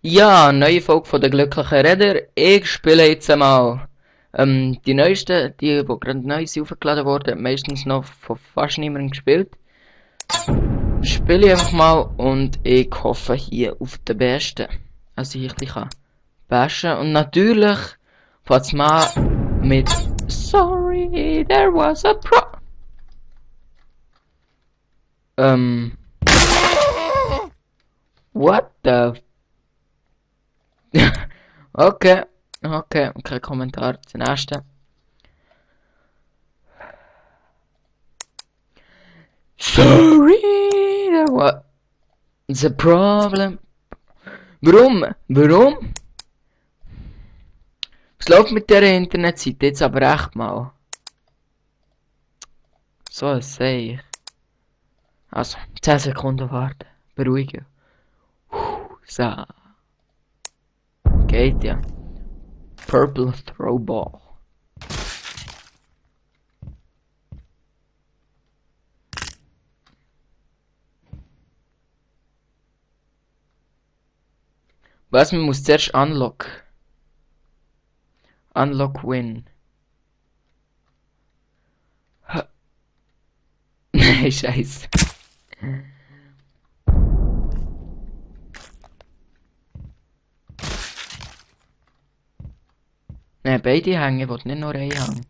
Ja, neue Folge von der glücklichen Räder. Ich spiele jetzt einmal die neuesten, die gerade neu sind aufgeladen wurden, meistens noch von fast niemandem gespielt. Spiele ich einfach mal und ich hoffe hier auf den Besten. Also ich ein bisschen bashen. Und natürlich fängt's mal mit Sorry, there was a what the okay, okay, kein Kommentar zum nächsten. Sorry, there was a problem. Warum? Warum? Was läuft mit der Internetseite jetzt aber echt mal? So ein Seich. Also, 10 Sekunden warten. Beruhigen. So. Geht ja. Purple Throwball. Was, man muss zuerst unlock. Unlock win. Nein, scheiße. Nein, beide hängen, ich will nicht nur einen hängen.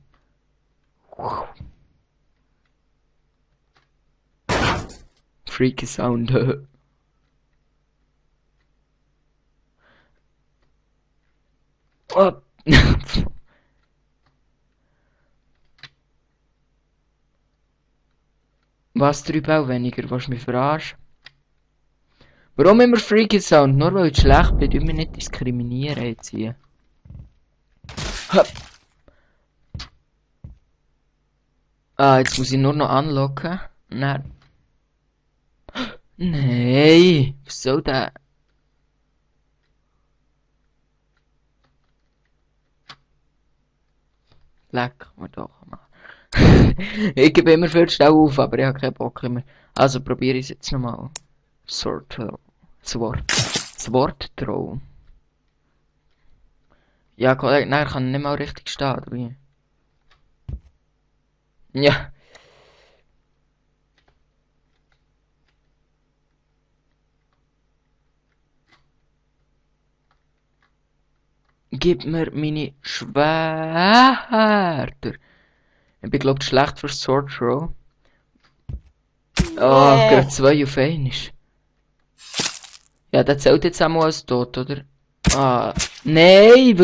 Freaky Sound. Oh. Was, 3 Bau weniger? Willst du mich verarschen? Warum immer Freaky Sound? Nur weil ich schlecht bin, du mich nicht diskriminieren jetzt hier. Ah, jetzt muss ich nur noch unlocken. Nein. Nein, was soll der? Leck mir doch mal. Ich gebe immer viel schnell auf, aber ich habe keinen Bock mehr. Also probiere ich es jetzt nochmal. Sword Throw. Ja, Kollege, nein, ich kann nicht mal richtig stehen, oder wie? Ja. Gib mir meine Schwerter. Ich bin glaub schlecht für Sword Throw. Oh, gerade 2 auf 1. Ja, der zählt jetzt einmal als tot, oder? Ah, nein,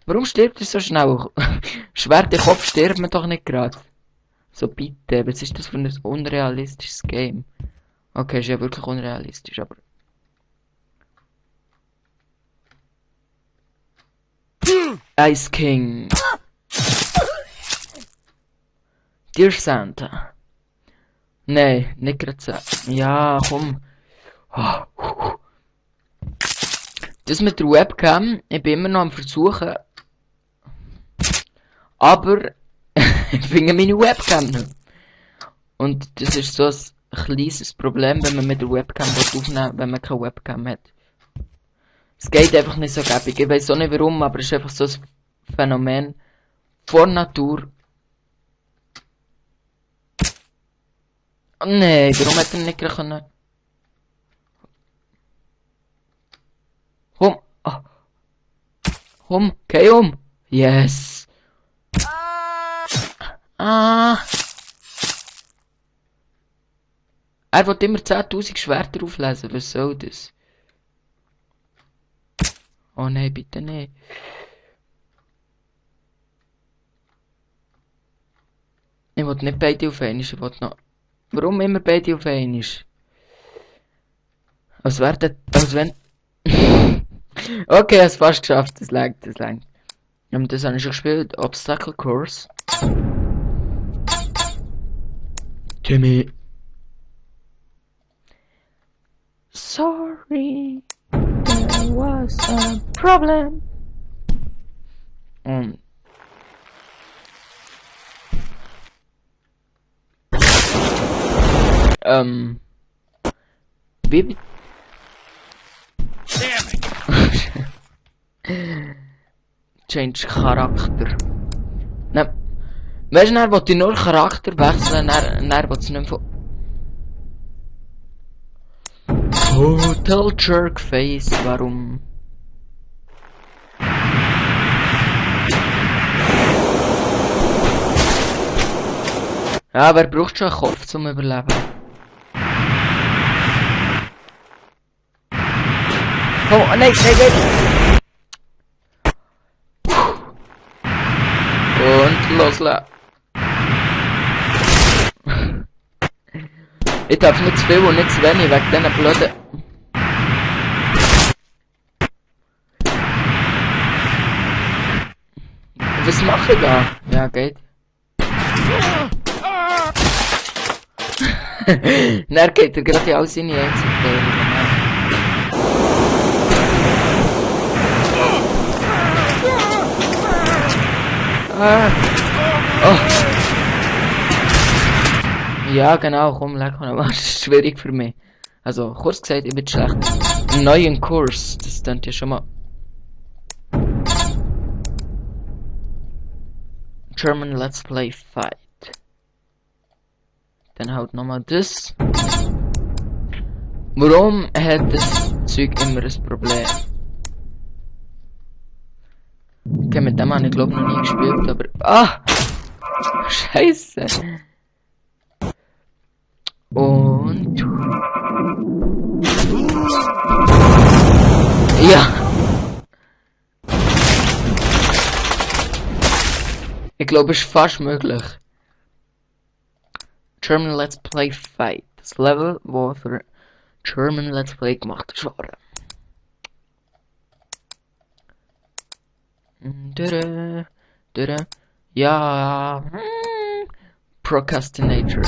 warum stirbt er so schnell? Schwert der Kopf stirbt man doch nicht gerade. So bitte, was ist das für ein unrealistisches Game? Okay, ist ja wirklich unrealistisch, aber... Ice King. Dear Santa. Nee, nicht gerade so. Ja, komm. Das mit der Webcam, ich bin immer noch am Versuchen. Aber ich finde meine Webcam nicht. Und das ist so ein kleines Problem, wenn man mit der Webcam aufnehmen will, wenn man keine Webcam hat. Es geht einfach nicht so gäbig. Ich weiß auch nicht warum, aber es ist einfach so ein Phänomen von Natur. Oh nein, warum hat er nicht gleich können? Komm, oh. Komm, geh um. Yes. Ah. Er will immer 10.000 Schwerter auflesen, was soll das? Oh nein, bitte nicht. Ich will nicht beide auf einmal, ich will noch... Warum immer beide auf einmal? Als wäre das... Als wenn... Okay, ich hab's fast geschafft, das langt, das langt. Das habe ich schon gespielt, Obstacle Course. Timmy. Sorry, there was a problem. Wie... Change Charakter. Nein. Weißt du, er will nur Charakter wechseln, er will es nicht von... Total Jerkface, warum? Ja, wer braucht schon einen Kopf zum Überleben? Oh, nein, nein, nein! Und loslassen. Ich darf nicht zu viel und nicht zu wenig wegen diesen blöden... Was mache ich da? Ja, geht. Dann geht er gerade all seine Einzelteile. Oh. Ja, genau, komm, leck mal. Das ist schwierig für mich. Also, kurz gesagt, ich bin schlecht. Einen neuen Kurs, das könnt ihr schon mal. German Let's Play Fight. Dann halt nochmal das. Warum hat das Zeug immer ein Problem? Okay, mit dem habe ich glaube noch nie gespielt, aber... Ah! Scheiße! Und... Ja! Ich glaube, es ist fast möglich. German Let's Play Fight. Das Level, wo für German Let's Play gemacht ist worden. Ja. Procrastinator.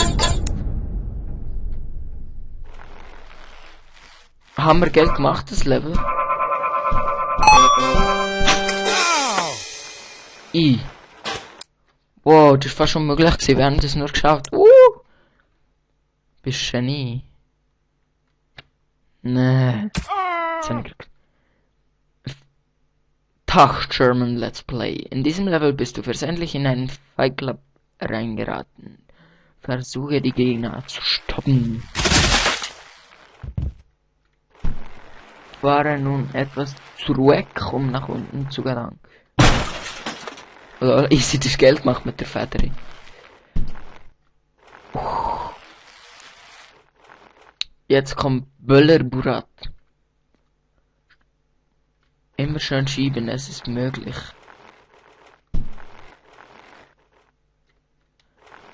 Haben wir Geld gemacht, das Level? Wow, das ist fast unmöglich gewesen, wir haben das nur geschafft. Bist du Genie? Nee. Tag German Let's Play. In diesem Level bist du versehentlich in einen Fight Club reingeraten. Versuche die Gegner zu stoppen. Fahre nun etwas zurück, um nach unten zu gelangen. Oder easy das Geld gemacht mit der Federung. Jetzt kommt Böller Burat. Immer schön schieben, es ist möglich.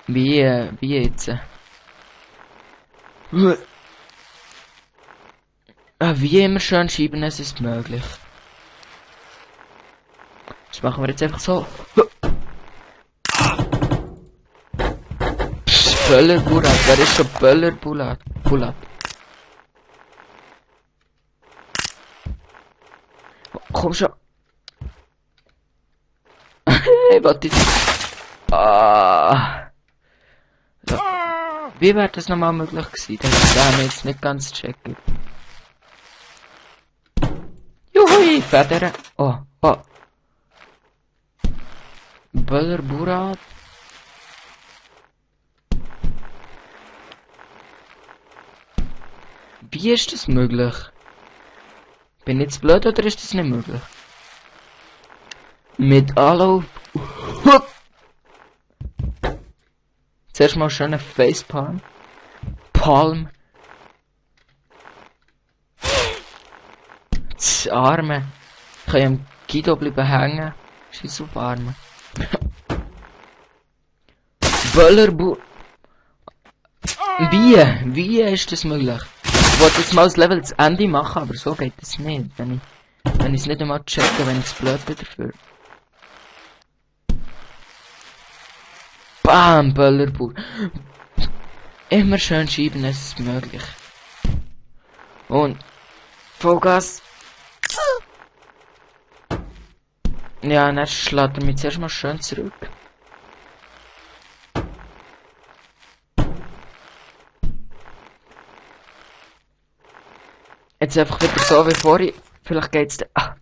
Wie jetzt? Wie immer schön schieben, es ist möglich. Das machen wir jetzt einfach so. Böller Burat, wer ist schon Böller Burat? Komm schon. Hey, warte. So. Wie wäre das nochmal möglich gewesen? Das haben wir jetzt nicht ganz checken. Juhui, Federn. Oh. Böller Burat. Wie ist das möglich? Bin ich jetzt blöd oder ist das nicht möglich? Mit Anlauf. Zuerst mal schöne Facepalm. Palm. Das Arme. Ich kann am Guido bleiben hängen. Scheiß auf Arme. Böllerbu. Wie ist das möglich? Ich wollte jetzt mal das Level zu Ende machen, aber so geht es nicht. Wenn ich es nicht einmal checke, wenn ich es blöd bin dafür. Bam, Böllerbu. Immer schön schieben, es ist möglich. Und Vollgas. Ja, dann schlägt er mich zuerst mal schön zurück. Jetzt einfach wieder so wie vorhin. Vielleicht geht's da.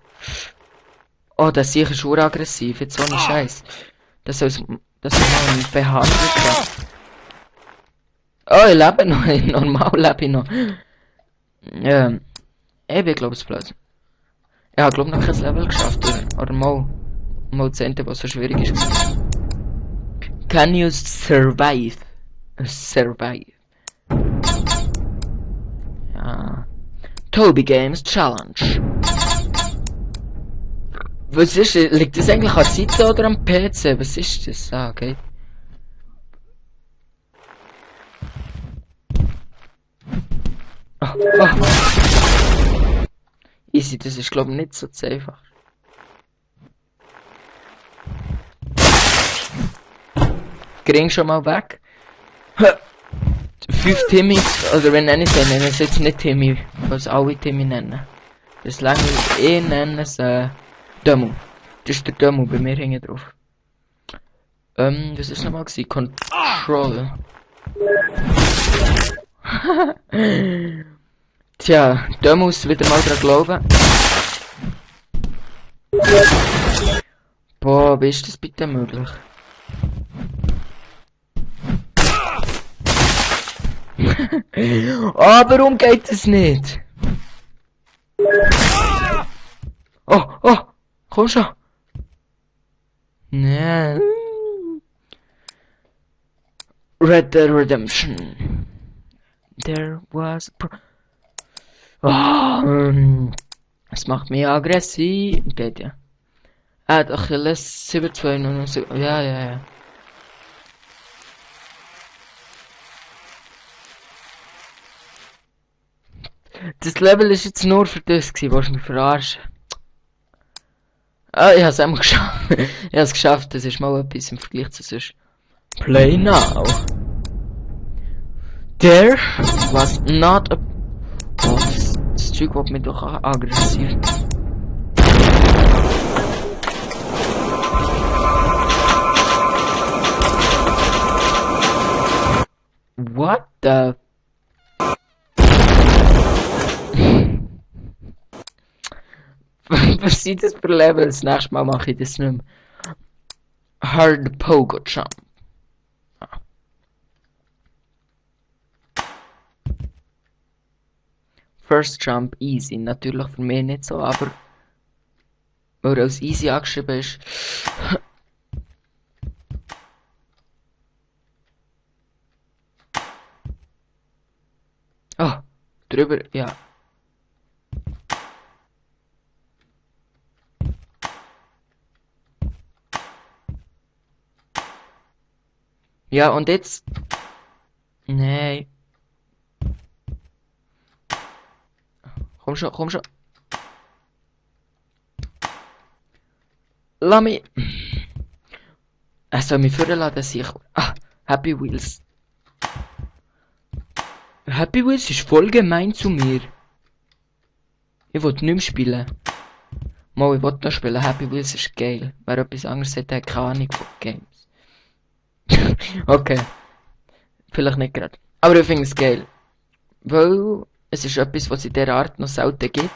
Oh, das sicher ist aggressiv, jetzt ohne Scheiß. Das soll mal behandelt werden. Oh, ich lebe noch, normal lebe ich noch. Ich glaube es blöd. Ich habe glaube noch kein Level geschafft, oder mal 10, was so schwierig ist. Can you survive? Survive. Ja. Toby Games Challenge. Was ist das? Liegt das eigentlich an der Seite oder am PC? Was ist das? Ah, okay. Oh. Easy, das ist glaube ich nicht so einfach. Gring schon mal weg. 5 Timmys, oder wenn nenne ich sie, nennen sie jetzt nicht Timmy, was alle Timmy nennen. Das lange nennen es Demo. Das ist der Demo bei mir hinten drauf. Was ist nochmal gewesen? Control. Tja, Demos wieder mal dran glauben. Boah, wie ist das bitte möglich? Oh, warum geht das nicht? Oh, komm schon. Nee. Red Dead Redemption. There was es macht mich aggressiv. Geht ja. Achilles 729. Ja. Das Level ist jetzt nur für das gewesen, was mich verarschen. Ah, ich hab's einmal geschafft. Ich hab's geschafft, das ist mal etwas im Vergleich zu sonst. Play now. There was not a... Oh, das Zeug wird mich doch aggressiv. What the... Was sind das für Level? Das nächste Mal mache ich das nicht mehr. Hard Pogo Jump. First Jump easy. Natürlich für mich nicht so, aber weil er als easy angeschrieben ist. Oh, drüber, ja. Ja, und jetzt... Nee. Komm schon. Lass mich... Er soll mich vorladen, dass ich... Ah, Happy Wheels. Happy Wheels ist voll gemein zu mir. Ich will nicht mehr spielen. Mal, ich will noch spielen. Happy Wheels ist geil. Wer etwas anderes hat, hat keine Ahnung von Games. Okay. Vielleicht nicht gerade. Aber ich finde es geil. Weil es ist etwas, was in dieser Art noch selten gibt.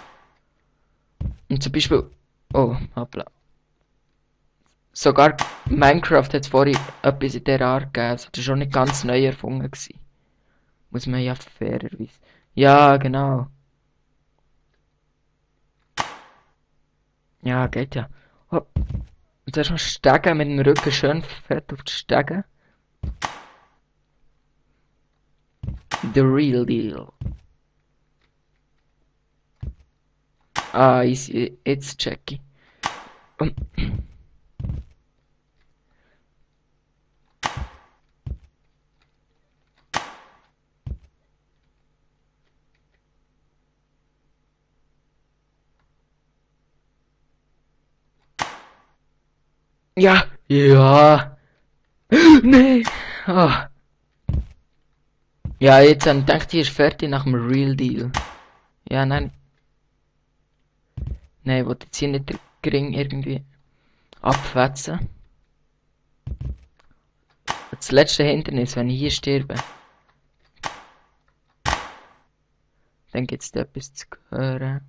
Und zum Beispiel... Oh, hoppla. Sogar Minecraft hat vorhin etwas in dieser Art gegeben. Also das war schon nicht ganz neu erfunden gewesen. Muss man ja fairerweise... Ja, genau. Ja, geht ja. Oh. Und erstmal Stegen mit dem Rücken schön fett auf die Stegen. The real deal. Ah, easy. Jetzt check ich. Ja. Nee. Ah. Ja, jetzt dann denkt ihr, ist fertig nach dem Real Deal. Ja, nein. Nein, ich wollte jetzt hier nicht den Ring irgendwie abfetzen. Das letzte Hindernis, wenn ich hier sterbe. Dann gibt's da etwas zu hören.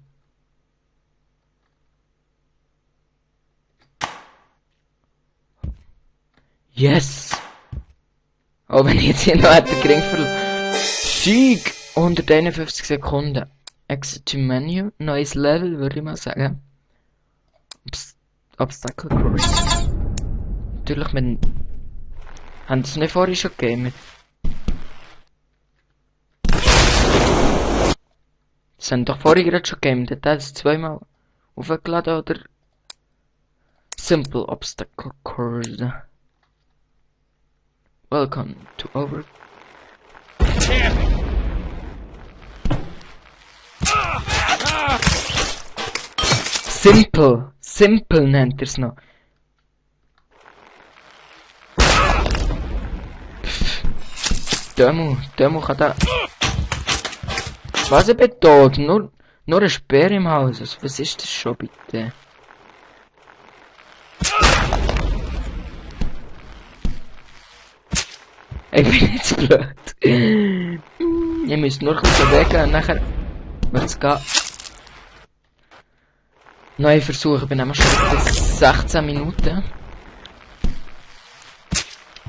Yes! Auch wenn ich jetzt hier noch hätte gering verloren. Sieg! 151 Sekunden. Exit to Menu. Neues Level, würde ich mal sagen. Obstacle Course. Natürlich mit... Haben das nicht vorher schon gegeben? Das haben doch vorher gerade schon gegeben. Der hat es zweimal aufgeladen, oder? Simple Obstacle Course. Welcome to over... Simple! Simple nennt er's noch. Demo kann da... Was ich bin tot? Nur ein Speer im Haus. Also, was ist das schon bitte? Ich bin jetzt blöd. Ihr müsst nur ein bisschen bewegen und nachher wird's gehen. Neue Versuche, ich bin nämlich schon bei 16 Minuten.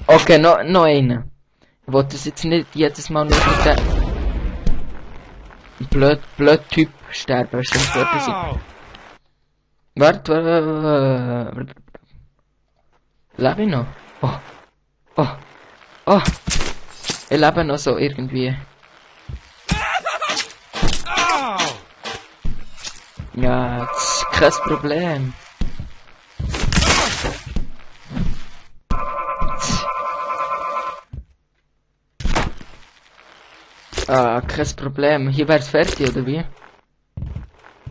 Okay, noch einen. Ich wollte das jetzt nicht jedes Mal nur mit dem blöd Typ sterben, weißt du, das wird sein. Warte, lebe ich noch? Oh, ich lebe noch so irgendwie. Ja, das ist kein Problem. Ah, kein Problem. Hier wär's fertig, oder wie?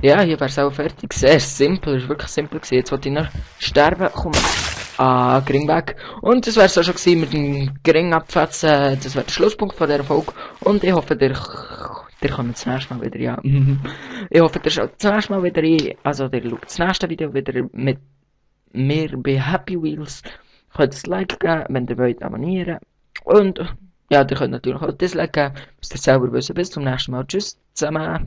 Ja, hier wär's auch fertig. Sehr simpel, ist wirklich simpel gewesen. Jetzt wollte ich noch sterben. Komm. Ah, Gring weg. Und das wär's auch schon gewesen mit dem Gring abfetzen. Das wäre der Schlusspunkt von dieser Folge. Und ich hoffe, der kommt das nächste Mal wieder, ja. Ich hoffe, der schaut das nächste Mal wieder rein. Also, der schaut das nächste Video wieder mit mir bei Happy Wheels. Ihr könnt ein Like geben, wenn ihr wollt abonnieren. Und, ja, ihr könnt natürlich auch ein Dislike geben. Müsst ihr selber wissen. Bis zum nächsten Mal. Tschüss zusammen.